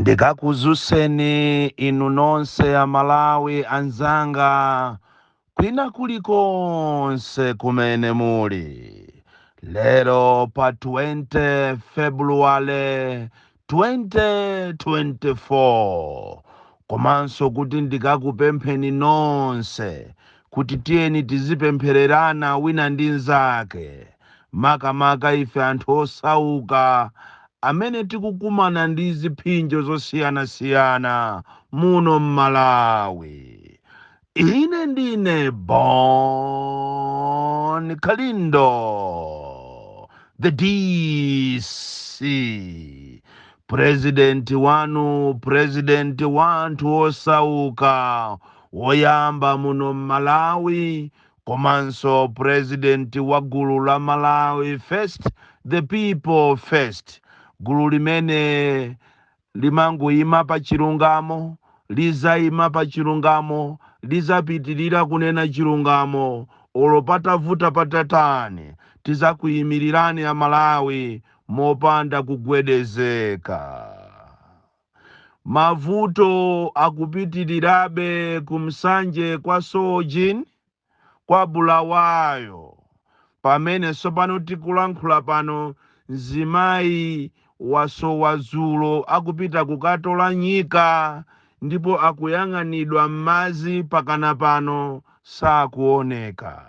Ndikakuzuseni inu nonse Amalawi anzanga kwina kulikonse kumene muli. Lero pa 20 February 2024, komanso kuti ndikakupempheni nonse kuti tiyeni tizipemphererana wina ndi nzake, makamaka ife anthu osauka amene tikukumana ndi ziphinjo zosiyanasiyana muno m'Malawi. Ine ndine Bon Kalindo, the DC, president wanu, president wa anthu osauka woyamba muno m'Malawi, komanso president wa gulu la Malawi First, the People First, gulu limene limangoyima pa chilungamo, lizayima pa chilungamo, lizapitirira kunena chilungamo olo patavuta patatani. Tizakuyimirirani Amalawi mopanda kugwedezeka. Mavuto akupitirirabe kumsanje kwa Sojin kwa Bulawayo, pamene tsopano tikulankhula pano mzimayi wasowa dzulo akupita kukatola nyika, ndipo akuyang'anidwa m'madzi, pakana pano sakuoneka.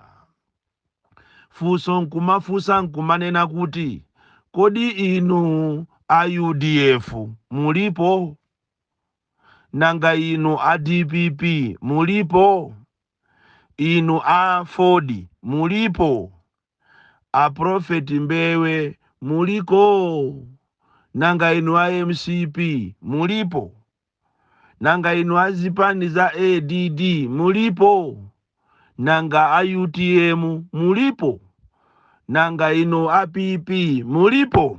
Funso nkumafunsa nkumanena kuti, kodi inu a UDF mulipo? Nanga inu a DPP mulipo? Inu a Ford mulipo? A Prophet Mbewe muliko? Nanga inu a MCP mulipo? Nanga inu azipani za ADD mulipo? Nanga a UTM mulipo? Nanga inu a PP mulipo?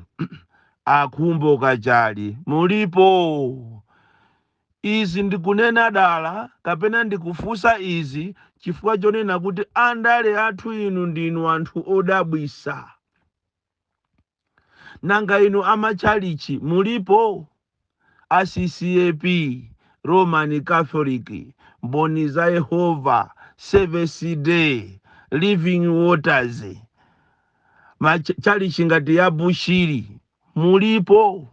Akhumbo Kachali mulipo? Izi ndikunena dala kapena ndikufunsa izi chifukwa chonena kuti andale athu inu ndinu anthu odabwisa. Nanga inu amachalichi mulipo? A CCAP, Roman Catholic, Mboni za Yehova, Seventh Day, Living Waters, machalichi ngati ya Bushiri mulipo?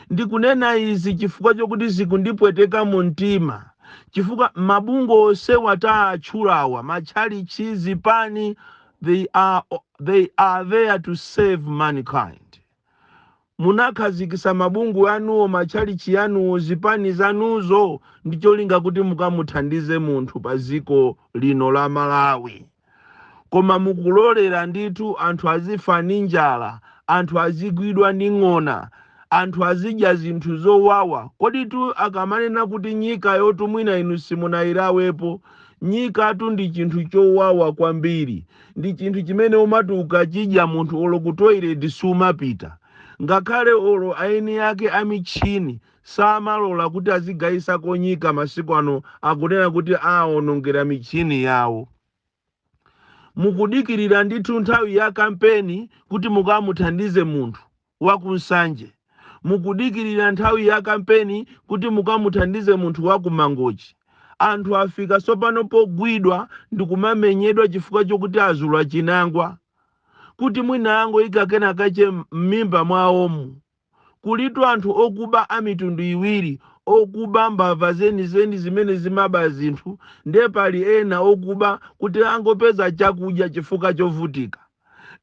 Ndikunena izi chifukwa chokuti zikundipweteka mu mtima, chifukwa mabungwe onsewa taatchulawa, machalichi, zipani, they are there to save mankind. Munakhazikisa mabungwe anuwo, machalichi anuwo, zipani zanuzo ndi cholinga kuti mukamuthandize munthu pa dziko lino la Malawi, koma mukulolera ndithu anthu azifa ndi njala, anthu azigwidwa ndi ng'ona, anthu azidya zinthu zowawa. Kodi tu akamanena kuti nyika yotu mwina inu simunayilawepo, nyikatu ndi chinthu chowawa kwambiri, ndi chinthu chimene umati ukachidya munthu olo ku toilet sumapita, ngakhale olo aeni ake amichini samalola kuti azigayisako nyika. Masiku ano akunena kuti aonongera michini yawo. Mukudikirira ndithu nthawi ya kampeni kuti mukamuthandize munthu wakunsanje, mukudikirira nthawi ya kampeni kuti mukamuthandize munthu wakumangochi. Anthu afika tsopano pogwidwa ndi kumamenyedwa chifukwa chokuti azula chinangwa kuti mwina angoyika kenakache m'mimba mwawomu. Kulitu anthu okuba a mitundu iwiri: okuba mbava zenizeni zimene zimaba zinthu, ndiye pali ena okuba kuti angopeza chakudya chifukwa chovutika.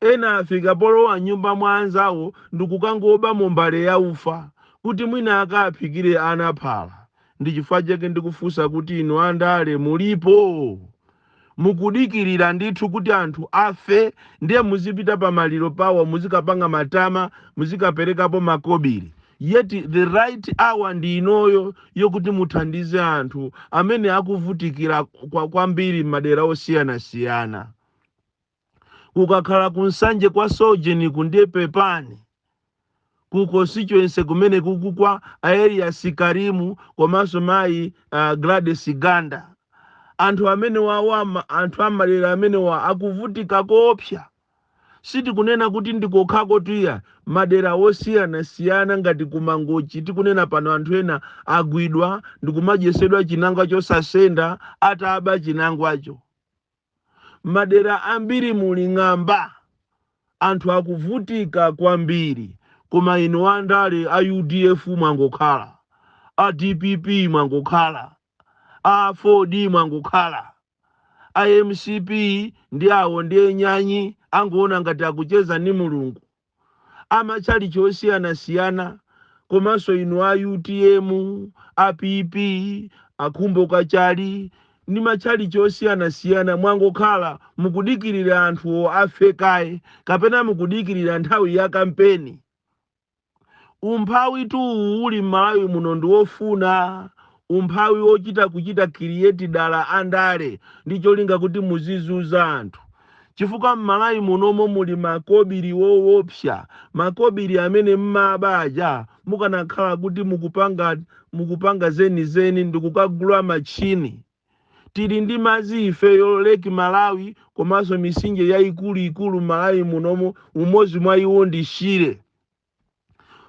Ena afika polowa nyumba mwa anzawo ndikukangoba mu mbale ya ufa kuti mwina akaphikire ana phala. Ndi chifukwa chake ndikufunsa kuti inu andale mulipo? Mukudikirira ndithu kuti anthu afe, ndiye muzipita pamaliro pawo, muzikapanga matama, muzikaperekapo makobiri, yet the right hour ndi inoyo yokuti muthandize anthu amene akuvutikira kwambiri m'madera osiyanasiyana. Kukakhala kunsanje kwa Sojeni, kundiye pepani, ku constituency kumene kuku kwa Elias Karimu komanso mayi Gladys Ganda, anthu amene wawa, anthu amalera amene wa akuvutika koopsa. Sitikunena kuti ndikokhako tuya, madera osiyanasiyana ngati kuMangochi tikunena pano anthu ena agwidwa ndikumadyesedwa chinangwa chosasenda ataba chinangwacho. Madera ambiri muli ng'amba, anthu akuvutika kwambiri, koma inu andale a UDF mwangokhala, a DPP mwangokhala, a 4D mwangokhala, a MCP ndi awo ndi enyanyi angoona ngati akucheza ndi Mulungu, amachalichi osiyanasiyana, komanso inu a UTM, a PP, akhumbo kachali ndi machalichi osiyanasiyana mwangokhala mukudikirira anthuwo afe kaye kapena mukudikirira nthawi ya kampeni. Umphawi tu uli m'Malawi muno ndi wofuna umphawi wochita kuchita create dala andale ndi cholinga kuti muzizuza anthu, chifukwa m'Malawi munomo muli makobiri woopsa, makobiri amene mmaba aja mukanakhala kuti mukupanga zenizeni ndikukagula machini. Tili ndi madzi ifeyo, Lake Malawi komanso misinje yayikuluikulu m'Malawi munomo, umodzi mwa iwo ndi Shire.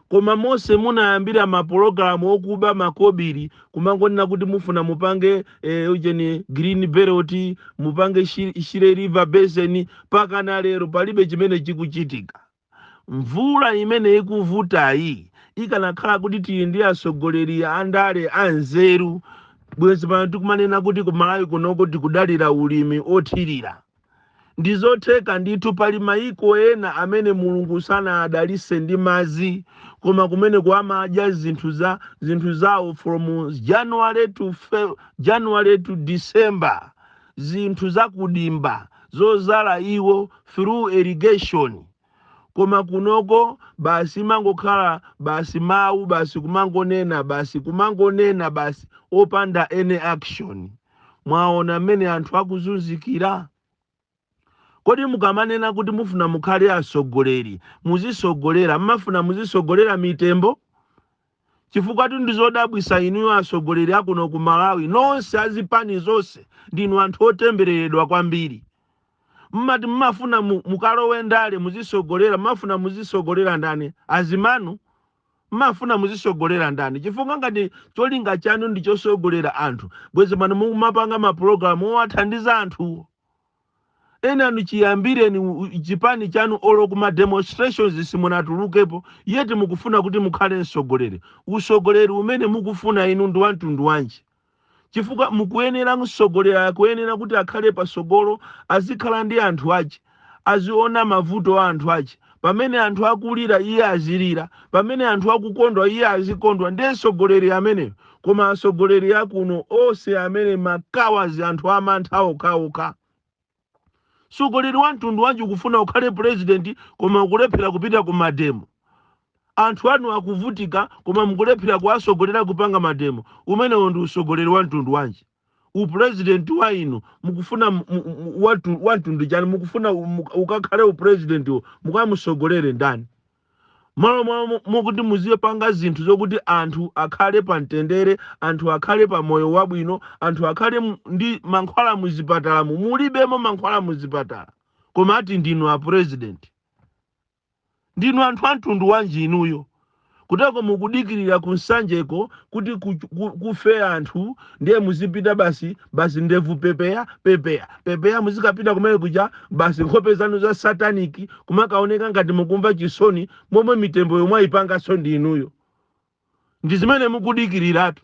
Koma monse munayambira mapulogalamu okuba makobiri, kumangonena kuti mufuna mupange ujeni green belt, mupange Shire River Basin, pakana lero palibe chimene chikuchitika. Mvula imene ikuvutayi ikanakhala kuti tili ndi atsogoleri andale anzeru, bwezi pano tikumanena kuti ku Malawi kunoko tikudalira ulimi othirira. Ndizotheka ndithu. Pali mayiko ena amene Mulungu sanadalise ndi madzi, koma kumene amadya zinthu zawo from January to December, zinthu zakudimba zozala iwo through irrigation. Koma kunoko basi mangokhala basi mawu, basi kumangonena, basi kumangonena, basi opanda any action. Mwaona mmene anthu akuzunzikira? Kodi mukamanena kuti mufuna mukhale atsogoleri, muzisogolera, mmafuna muzisogolera mitembo? Chifukwa tu ndizodabwisa, inuyo atsogoleri akuno ku Malawi nonse azipani zonse ndinu anthu otembereredwa kwambiri. Mmati mmafuna mukalowe ndale muzisogolera, mmafuna muzisogolera ndani? Azimanu? Mmafuna muzisogolera ndani? Chifukwa ngati cholinga chanu ndi chosogolera anthu, bwezi pano mumapanga mapulogalamu owathandiza anthuwo. Ena anu chiyambireni chipani chanu, olo kuma demonstrations simunatulukepo, yeti mukufuna kuti mukhale mtsogoleri. Usogoleri umene mukufuna inu ndi wa mtundu wanji? Chifukwa mukuyenera, mtsogoleri akuyenera kuti akhale pasogolo, azikhala ndi anthu ache, aziona mavuto a anthu ache. Pamene anthu akulira, iye azilira; pamene anthu akukondwa, iye azikondwa. Ndiye mtsogoleri ameneyo. Koma atsogoleri akuno onse amene makawazi, anthu amantha okhaokha. Mtsogoleri wa mtundu wanji ukufuna ukhale president koma ukulephera kupita ku mademo? Anthu anu akuvutika koma mukulephera kuwasogolera kupanga mademo. Umenewo ndi usogoleri wa mtundu wanji? Upurezidenti wa inu mukufuna wa mtundu chani? Mukufuna ukakhale upurezidentiwo mukamusogolere ndani? Malo mukuti muzipanga zinthu zokuti anthu akhale pa mtendere, anthu akhale pa moyo wabwino, anthu akhale ndi mankhwala muzipatalamu, mulibemo mankhwala muzipatala, koma ati ndinu a president. Ndinu anthu a mtundu wanji inuyo? Kuteko mukudikirira kunsanjeko kuti kufe anthu, ndiye muzipita basi basi, ndevu pepeya pepeya pepeya, muzikapita kumene kuja basi, nkhope zanu za satanic, kumakaoneka ngati mukumva chisoni, momwe mitembo yomwe ayipanganso ndi inuyo. Ndi zimene mukudikiriratu.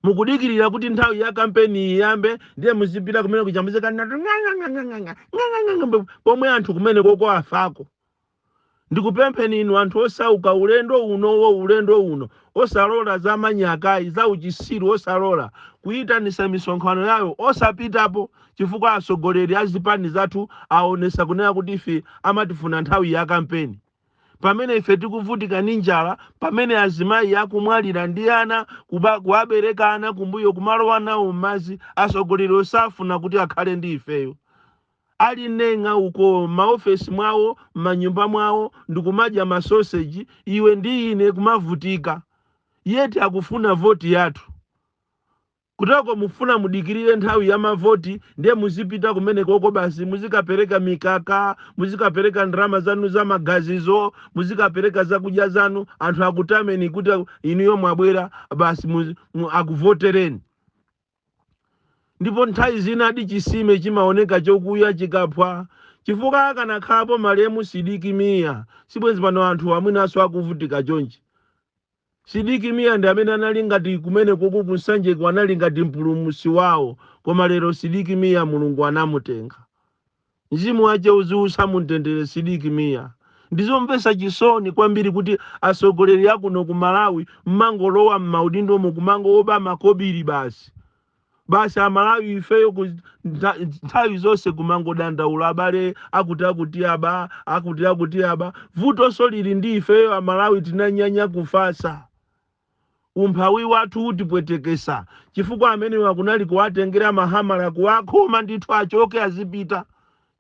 Mukudikirira kuti nthawi ya kampeni iyambe, ndiye muzipita kumene kuja, muzikana pomwe anthu kumene koko afako. Ndikupempheni inu anthu osauka, ulendo unowo, ulendo uno osalola za manyakayi, za uchisiru, osalola kuyitanisa misonkhano yayo, osapitapo, chifukwa atsogoleri a zipani zathu aonesa kunena kuti ife amatifuna nthawi ya kampeni, pamene ife tikuvutika ndi njala, pamene azimayi akumwalira ndi ana, kuwabereka ana kumbuyo, kumalowa nawo m'madzi. Atsogoleri osafuna kuti akhale ndi ifeyo ali nenga uko maofesi mwawo, m'manyumba mwawo, ndikumadya masoseji, iwe ndi ine kumavutika, yeti akufuna voti yathu. Kutako mufuna mudikirire nthawi ya mavoti, ndiye muzipita kumene koko basi, muzikapereka mikaka, muzikapereka ndalama zanu za magazizo, muzikapereka zakudya zanu, anthu akutameni kuti inuyo mwabwera basi, akuvotereni. Ndipo nthawi zina adi chisime chimaoneka chokuya chikaphwa, chifukwa akanakhalapo malemu Sidiki Mia, sibwenzi pano anthu amwinanso akuvutika chonchi. Sidiki Mia ndi amene anali ngati kumene kuku kunsanjeko anali ngati mpulumutsi wawo, koma lero Sidiki Mia Mulungu anamutenga. Mzimu wace uziusa mumtendere, Sidiki Mia. Ndizomvetsa chisoni kwambiri kuti atsogoleri akuno ku Malawi mmangolowa m'maudindomo kumangoba makobiri basi basi. Amalawi ifeyo nthawi zonse kumangodandaula, abale, akuti akuti aba, akuti akuti aba. Vutonso lili ndi ifeyo Amalawi, tinanyanya kufasa. Umphawi wathu utipwetekesa, chifukwa amene wakunali kuwatengera mahamala kuwakhoma ndithu, achoke azipita,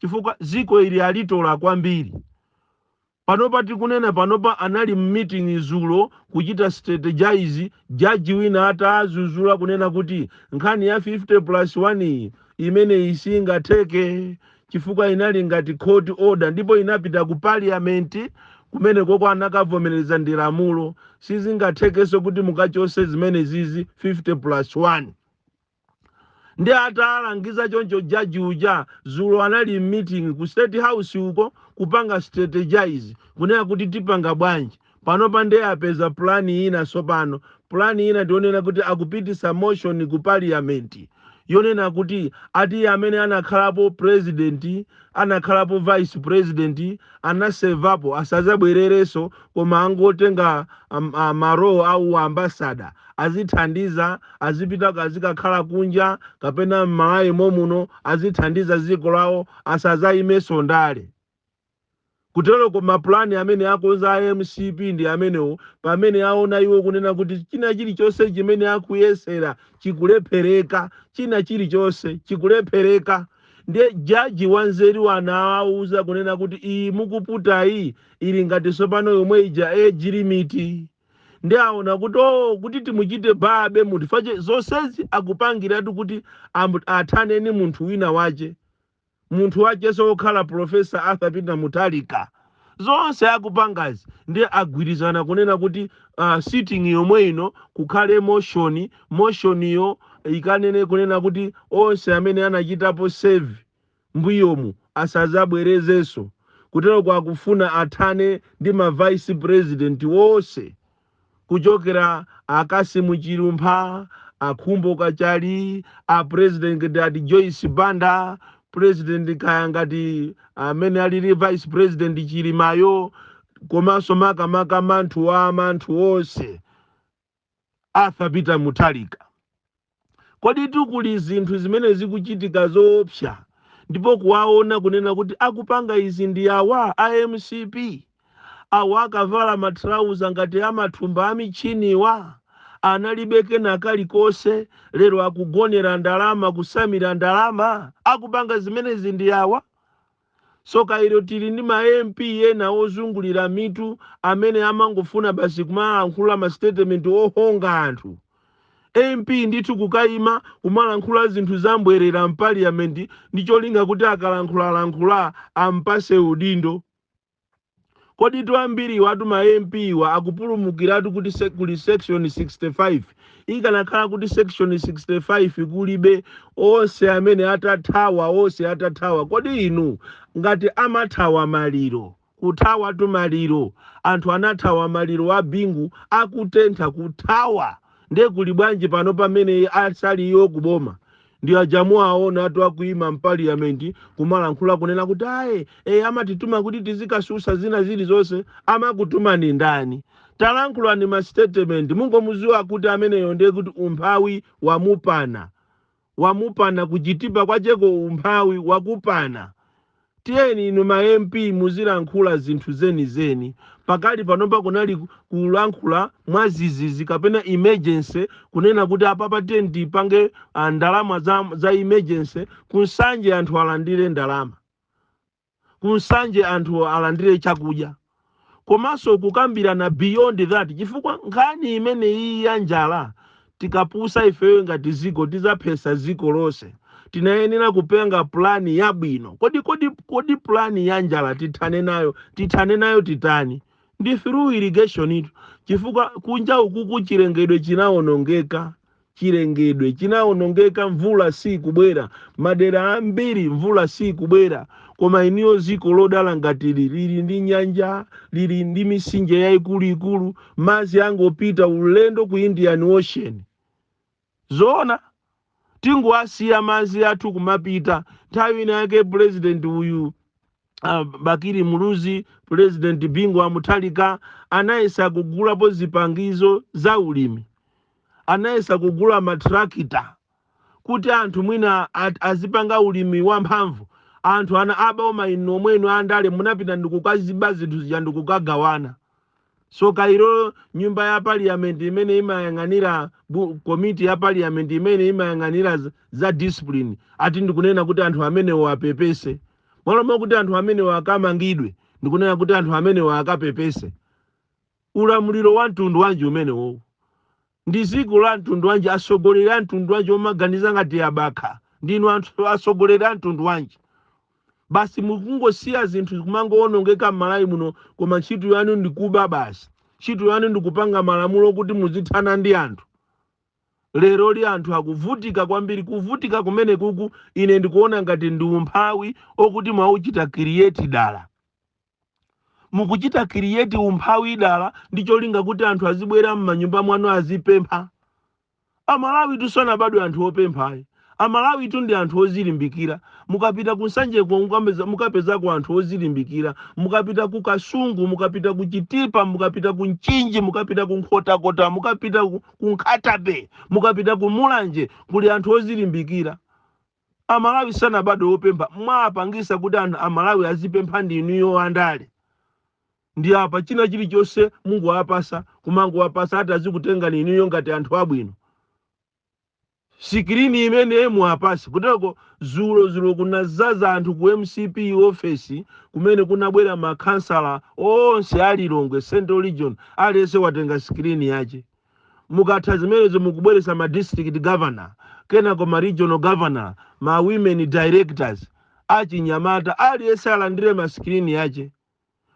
chifukwa ziko ili alitola kwambiri. Panopa tikunena panopa anali mmeeting zulo kuchita strategize. Jaji wina atazuzula kunena kuti nkhani ya 50 plus 1 iyi imene isingatheke, chifukwa inali ngati court order ndipo inapita ku parliament, kumene koko anakavomereza ndi lamulo, sizingathekenso kuti mukachose zimene zizi 50 plus 1. Ndi atalangiza choncho jaji uja, zulo anali meeting ku State House uko kupanga strategize kunena kuti tipanga bwanji. Panopa ndiye apeza plan ina. Sopano plan ina ndionena kuti akupitisa motion ku parliament yonena kuti ati amene anakhalapo president, anakhalapo vice president, anasevapo, asazabwererenso, koma angotenga maro au ambassador, azithandiza, azipita azikakhala kunja kapena m'Malawi momuno, azithandiza dziko lawo, asazayimenso ndale. Kuteroko mapulani amene akonza a MCP ndi amenewo, pamene aona iwo kunena kuti china chilichonse chimene akuyesera chikulephereka, china chilichonse chikulephereka. Ndiye jaji wanzeru anawauza kunena kuti iyi mukuputayi ili ngati sopano yomwe ija age limit. Ndi aona kuti o kuti timuchite babe munthu fache zonsezi akupangiratu kuti athaneni munthu wina wache, munthu wacheso wokhala Professor Arthur Peter Mutharika. Zonse akupangazi ndi agwirizana kunena kuti sitting yomwe ino kukhale motion. Motion iyo ikanene kunena kuti onse amene anachitapo serve mbuyomu asazabwerezenso. Kutero kwakufuna athane ndi ma vice president wonse, kuchokera Akasimu Chilumpha, Akhumbo Kachali, a president ngati Joyce Banda, president kaya ngati amene alili vice president Chilimayo, komanso makamaka manthu wa manthu onse Arthur Peter Mutharika. Kodi tikuli zinthu zimene zikuchitika zoopsa, ndipo kuwaona kunena kuti akupanga izi ndi awa a MCP, awa akavala matrauza ngati amathumba amichiniwa, analibe kena kalikonse, lero akugonera ndalama, kusamira ndalama, akupanga zimenezi ndi awa. Soka ilo tili ndi ma MP ena ozungulira mitu amene amangofuna basi kumalankhula ma statement ohonga anthu. MP ndithu kukayima kumalankhula zinthu zambwerera mpaliyamenti ndi cholinga kuti akalankhulalankhula ampase udindo. Kodi tu ambiri watu ma MP wa akupulumukiratu kuti kuli section 65. Ikanakhala kuti section 65 kulibe, onse amene atathawa, onse atathawa. Kodi inu ngati amathawa maliro, kuthawa tu maliro, anthu anathawa maliro a Bingu akutentha, kuthawa, ndiye kuli bwanji pano pamene asaliyo kuboma? Ndi ajamu aona atu akuima mpaliyamenti kumalankhula kunena kuti aye amatituma kuti tizikasusa zina zilizonse. Amakutumani ndani? Talankhulani ma statement mungomuziwa kuti ameneyo ndiye kuti umphawi wamupana, wamupana kuchitipa kwacheko, umphawi wakupana. Tiyeni inu ma MP muzilankhula zinthu zenizeni. Pakali panopa kunali kulankhula mwazizizi kapena emergency, kunena kuti apapa tiyeni tipange ndalama za emergency kunsanje, anthu alandire ndalama kunsanje, anthu alandire chakudya, komanso kukambirana beyond that, chifukwa nkhani imene iyi ya njala Tikapusa ifeyo ngati ziko, tizaphesa ziko lonse. Tinayenera kupenga pulani yabwino. Kodi pulani ya njala tithane nayo, tithane nayo titani? Ndi through irrigation itu, chifukwa kunja ukuku chilengedwe chinawonongeka, chilengedwe chinawonongeka. Mvula sikubwera madera ambiri, mvula sikubwera. Koma iniyo ziko lodala ngati lili ndi nyanja, lili ndi misinje yayikuluikulu, madzi angopita ulendo ku Indian Ocean. Zoona tingowasiya madzi athu kumapita? Nthawi ina yake president uyu, Bakili Muluzi, President Bingu wa Mutharika, anayesa kugulapo zipangizo za ulimi, anayesa kugula matrakita kuti anthu mwina azipanga ulimi wamphamvu. Anthu ana aboma inu omwenu andale munapita ndikukaziba zinthu zija ndikukagawana. So kairo nyumba ya parliament imene imayang'anira, komiti ya parliament imene imayang'anira za discipline, ati ndikunena kuti anthu amenewo apepese. Mwalomwe kuti anthu amenewo akamangidwe, ndikunena kuti anthu amenewo akapepese. Ulamuliro wa mtundu wanji umenewo? Ndi dziko la mtundu wanji? Atsogoleri a mtundu wanji omaganiza ngati abakha? Ndinu anthu atsogoleri a mtundu wanji? Basi mukungosiya zinthu kumangowonongeka m'Malawi muno, koma ntchito yanu ndikuba basi. Ntchito yanu ndikupanga malamulo kuti muzithana ndi anthu. Lero li anthu akuvutika kwambiri. Kuvutika kumene kuku ine ndikuona ngati ndi umphawi okuti mwauchita create dala. Mukuchita create umphawi dala ndi cholinga kuti anthu azibwera m'manyumba mwanu azipempha. Amalawi tusanabadwe anthu opemphayi. Amalawi tu ndi anthu ozilimbikira. Mukapita ku Nsanjeko mukapezako anthu ozilimbikira. Mukapita ku Kasungu, mukapita ku Chitipa, mukapita ku Mchinji, mukapita ku Nkhotakota, mukapita ku Nkhata Bay, mukapita ku Mulanje, kuli anthu ozilimbikira. Amalawi sanabadwe opempha. Mwapangisa kuti anthu Amalawi azipempha ndi inuyo andale. Ndi apa china chilichonse munguwapasa, kumangowapasa, ati azikutengani inuyo ngati anthu abwino. Screen imene muwapase kuteko. Zulo zulo kunazaza anthu ku MCP office kumene kunabwera makhansala onse a Lilongwe Central Region, aliyense watenga screen yache. Mukatha zimenezo mukubweresa ma district governor, kenako ma regional governor, ma women directors, achinyamata, aliyense alandire ma screen yache.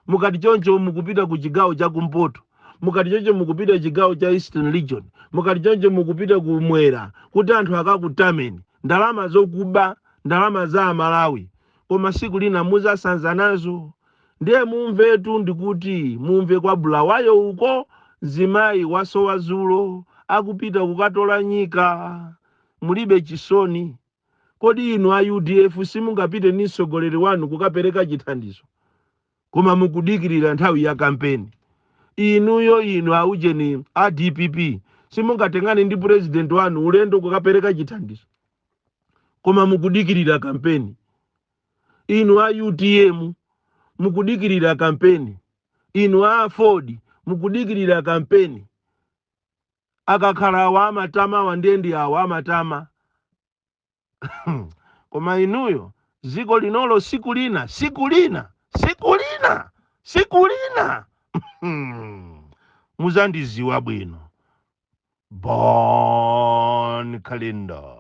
Mukati choncho mukupita ku chigawo cha kumpoto, mukati choncho mukupita chigawo cha Eastern Region, mukati choncho mukupita kumwera kuti anthu akakutameni. Ndalama zokuba, ndalama za Amalawi, koma siku lina muzasanza nazo. Ndiye mumvetu, ndikuti mumve kwa Bulawayo uko mzimayi wasowa zulo akupita kukatola nyika. Mulibe chisoni? Kodi inu a UDF simungapite ndi mtsogoleri wanu kukapereka chithandizo, koma mukudikirira nthawi ya kampeni? Inuyo, inu aujeni a DPP, simungatengane ndi president wanu ulendo kukapereka chithandizo, koma mukudikirira kampeni. Inu a UTM mukudikirira kampeni. Inu a Ford mukudikirira kampeni. Akakhala awa amatama, awa ndiye ndi awa amatama. Koma inuyo ziko linolo siku lina, siku lina, siku lina, siku lina muzandiziwa bwino. Bon Kalindo.